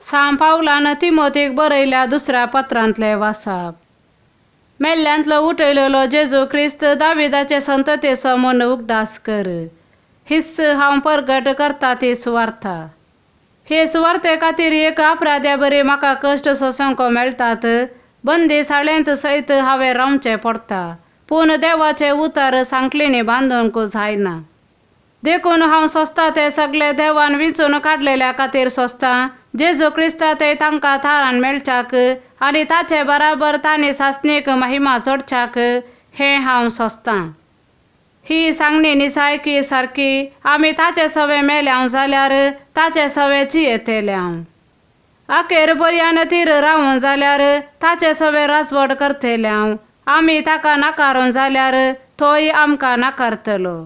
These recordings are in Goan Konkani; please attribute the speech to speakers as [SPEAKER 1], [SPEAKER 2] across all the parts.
[SPEAKER 1] सांव पावलान तिमोतीक बरयल्या दुसऱ्या पत्रांतलें वासाप. मेल्ल्यांतलो उठयलेलो जेजू क्रिस्त दाविदाचे संततेचो म्हूण उगडास कर. हीच हांव परगट करता ती सुवार्था. हे सुवार्ते खातीर एक अपराध्या बरी म्हाका कश्ट सोंसूंक मेळटात. बंदी साळेंत सयत हांवें रावचें पडटा. पूण देवाचें उतर सांखळींनी बांदूंक जायना. देखून हांव सोंसता तें सगळें देवान विंचून काडलेल्या खातीर सोंसता. जेजू क्रिस्ता ते तांकां थारान मेळच्याक आनी ताचे बराबर तांणी सासणीक महिमा जोडच्याक हें हांव सोंसतां. ही सांगणी निसायकी सारकी आमी ताचे सवे मेल्याव जाल्यार ताचे सवे जियेतेल्याव. अखेर बरयान तीर रावूं जाल्यार ताचे सवे राजवट करतल्याव. आमी ताका नाकारून जाल्यार तोय आमकां नाकारतलो.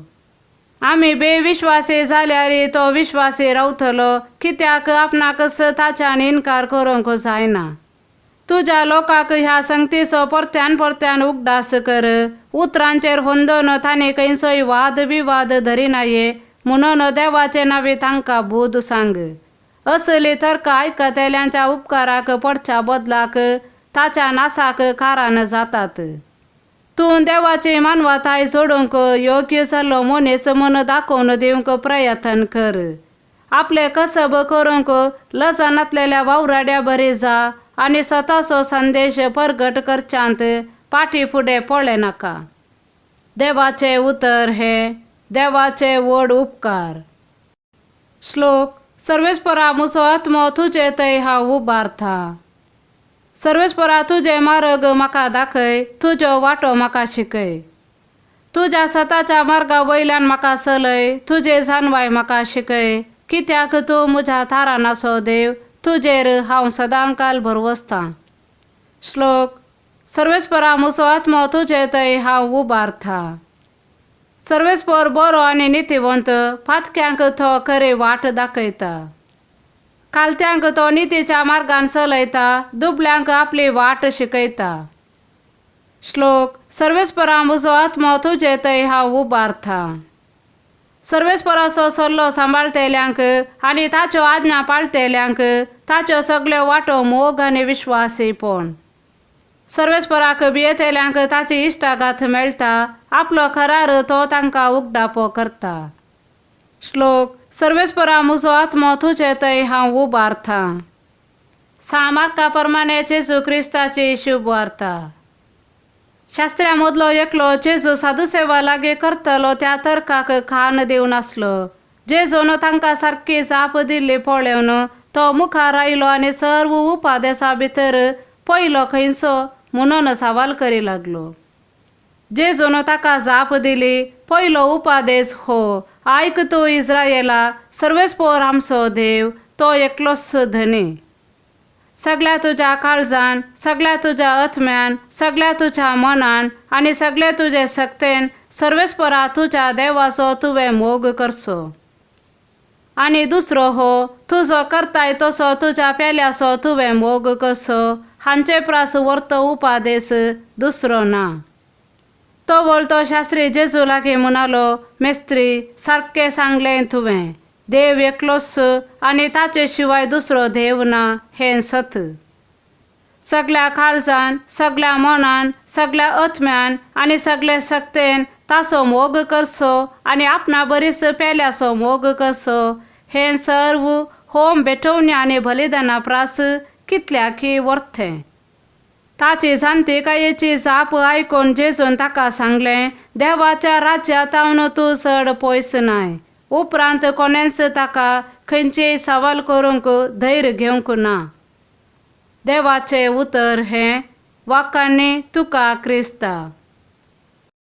[SPEAKER 1] आमी बेविश्वासी जाल्यार तो विश्वासी रावतलो कित्याक आपणाकच ताच्यान इनकार करूंक जायना. तुज्या लोकांक ह्या संगतीचो परत्यान परत्यान उगडास कर. उतरांचेर होंदोन तांणी खंयचोय वाद विवाद धरिनाये म्हणून देवाचे नांवे तांकां बूद सांग. असली तर्क आयकतल्यांच्या उपकाराक पडच्या बदलाक ताच्या नासाक कारण जातात. तूं देवाची मानवताय जोडूंक योग्य जाल्लो मनीस म्हूण दाखोवन दिवंक प्रयत्न कर. आपलें कसब करूंक लजनातलेल्या वावराड्या बरी जा आनी सताचो संदेश परगट करच्यांत फाटी फुडें पळयनाका. देवाचें उतर हें देवाचे व्हड उपकार. श्लोक. सर्वेस्परा म्हजो आत्मो तुजे थंय हांव उबारता. सर्वेस्परा तुजे मार्ग म्हाका दाखय, तुज्यो वाटो म्हाका शिकय. तुज्या सताच्या मार्गा वयल्यान म्हाका चलय, तुजे जानवाय म्हाका शिकय. कित्याक तूं म्हज्या थारानाचो देव, तुजेर हांव सदांकाल भरवसतां. श्लोक. सर्वेस्परा म्हजो आत्मो तुजे थंय हांव उबारता. सर्वेस्पर बरो आनी नितीवंत, पातक्यांक तो खरी वाट दाखयता. कालत्यांक तो नितीच्या मार्गान चलयता, दुबळ्यांक आपली वाट शिकयता. श्लोक. सर्वेस्परा म्हजो आत्मो तुजे थंय हांव उबारता. सर्वेस्पराचो सल्लो सांबाळटेल्यांक आनी ताच्यो आज्ञा पाळटेल्यांक ताच्यो सगल्यो वाटो मोग आनी विश्वासीपण. सर्वेस्पराक भियेतेल्यांक ताची इश्टागात मेळटा, आपलो करार तो तांकां उगडापो करता. श्लोक. सर्वेस्परा म्हजो आत्मो तुजे थंय हांव उबारता. सांव मार्का प्रमाणे जेजू क्रिस्ताची शुभ वार्ता. शास्त्र्या मदलो एकलो जेजू साधुसेवा लागीं करतलो त्या तर्काक कान दिवन आसलो. जेजून तांकां सारकी जाप दिल्ली पळोवन तो मुखार आयलो आनी सर्व उपादेसा भितर पयलो खंयचो म्हणून सवाल करी लागलो. जेजून ताका जाप दिली, पयलो उपादेस हो, आयक तूं इस्रायला, सर्वेस्पोर आमचो देव तो एकलोच धनी. सगळ्या तुज्या काळजान, सगळ्या तुज्या आत्म्यान, सगळ्या तुज्या मनान आनी सगळे तुजे सक्तेन सर्वेस्परा तुज्या देवाचो तुवें मोग करचो. आनी दुसरो हो, तुजो करताय तसो तुज्या पेल्याचो तुवें मोग करचो. हांचे प्रास वर्त उपादेस दुसरो ना. तो वळतो शास्त्री जेजू लागीं म्हणालो, मेस्त्री, सारकें सांगलें तुवें, देव एकलोच आनी ताचे शिवाय दुसरो देव ना हें सत. सगळ्या काळजान, सगळ्या मनान, सगळ्या आत्म्यान आनी सगळे सक्तेन ताचो मोग करचो आनी आपणा बरीच पेल्याचो मोग करचो हें सर्व होम भेटवणी आनी बलिदाना प्रास कितल्याकी वर्थें. ताची शांतिकायेची जाप आयकून जेजून ताका सांगलें, देवाच्या राज्यांत तूं चड पयस नाय. उपरांत कोणेंच ताका खंयचीय सवाल करूंक धैर्य घेवंक ना. देवाचें उतर हें वाखाणणी तुका क्रिस्ता.